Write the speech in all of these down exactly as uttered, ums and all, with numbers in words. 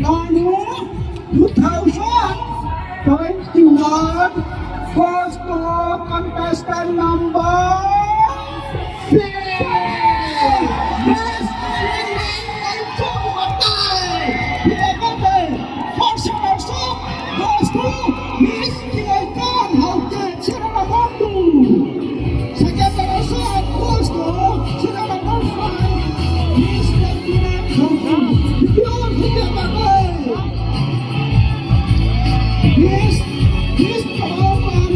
Lanu two thousand twenty-one goes to contestant number six. Miss Lanu Chongmatai. First person goes to Miss Kiloitan Haokip. Sera number two. Second position goes to sera number five, Miss Latina Khongkung. Pure Khongkung Babai. Miss, Miss Khongkung Babai.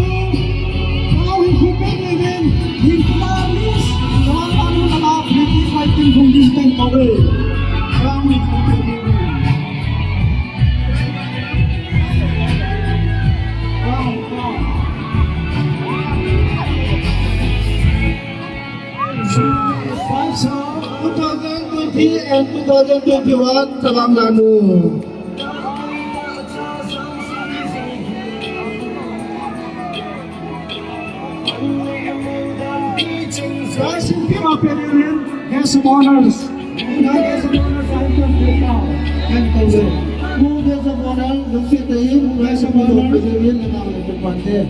Now he should be given the Miss Khongkung Babai. Please, I think, from this time away. Now he should be given. Two thousand twenty and two thousand twenty-one Tawang Lanu. Guys, in view of your union, guest of honors. Guest of honors, I can take now. Can go there. Who guest of honor? Look at the, who guest of honor? Guest of honor.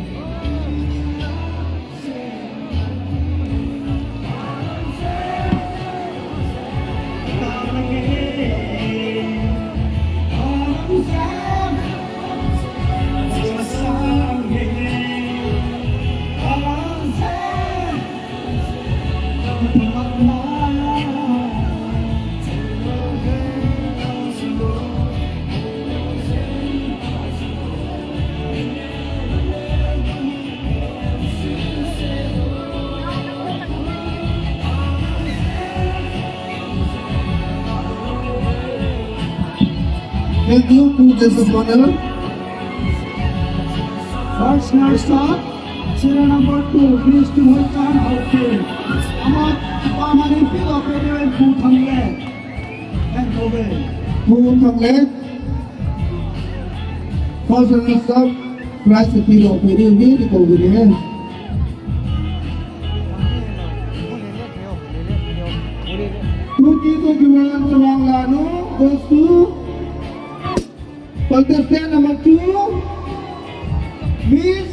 Thank you, two guests of honor. First runner-up, serial number two, Miss Timoy Chan Haokip. Ama, ama ni pilo pe de Pu Thanglet. Thank you. Pu Thanglet. First runner-up, prize pilo pe de Pu Thanglet. Two T two Tawang Lanu goes to contestant number two, Miss.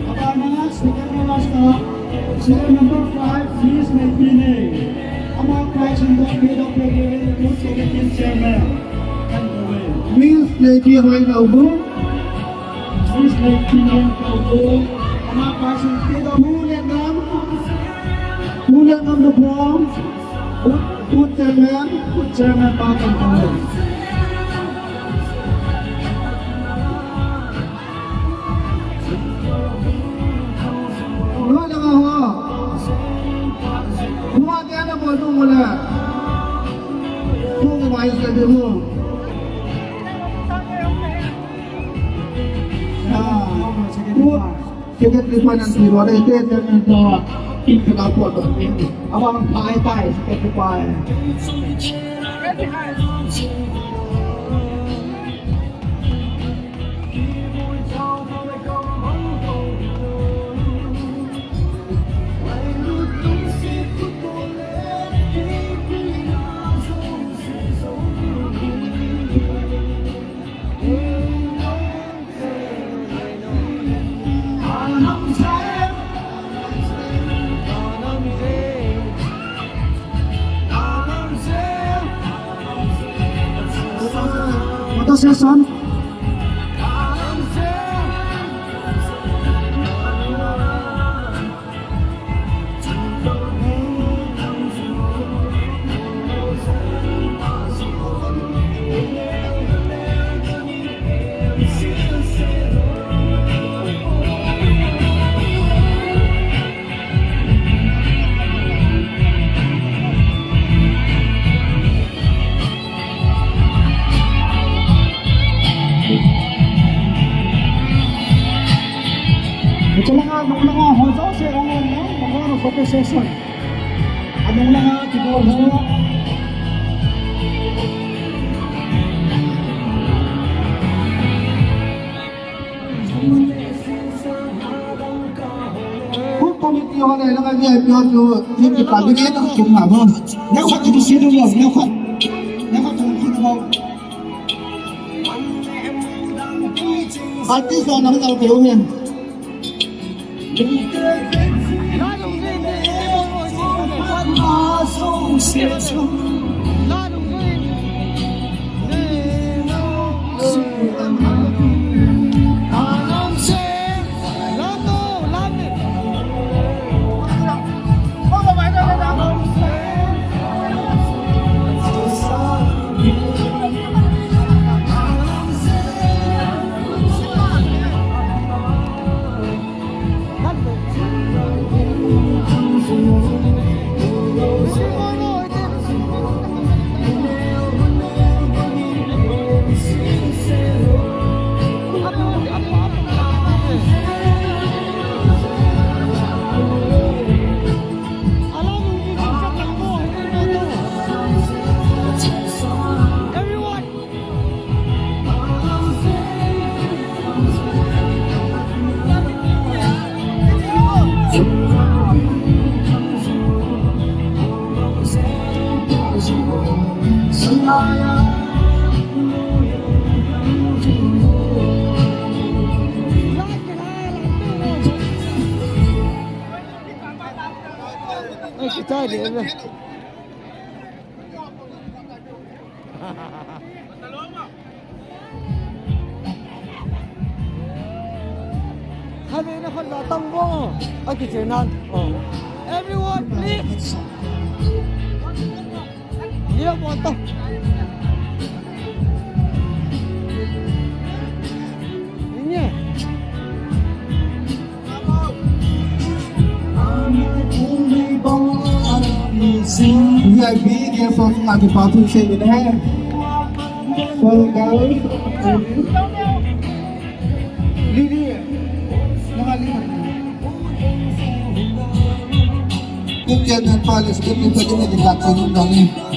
Abana, second last, serial number five, Miss Neipine. Ama prize in the head of the Youth Committee Chairman. Miss Neipine Hoinaubu. Miss Neipine Hoinaubu. Ama prize in the head of Pu Lenngam. Pu Lenngam the bronze. Pu, Pu Chairman, Pu Chairman pa kan kong. Lo la ho. Pu a dia na bol tu mo la. Pu mai sa de mo. Ah, Pu. Secretary Finance ni lo dei te te men to in ka po to. Abang pai pai Secretary Finance. Photo session. Focus session. Anung langa kibol ho. Food committee ho le langa V I P ho chu, ni ki pa ni ki ta kum na ho. Ne khat ki si du lo, ne khat. Ne khat ki ho. Artist ho nang nang pe ho hen. Khatvei na khut la tang bo. A kiche nan. Oh. Everyone, please. Ye bo to. Ye. V I P guest of Nati Patu Shane hai. For girls, Lily, Lily. Kukian dan Palace, kukian dan Palace, kukian dan Palace.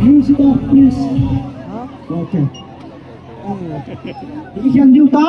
Music off, please. Okay. Ikhen diu ta.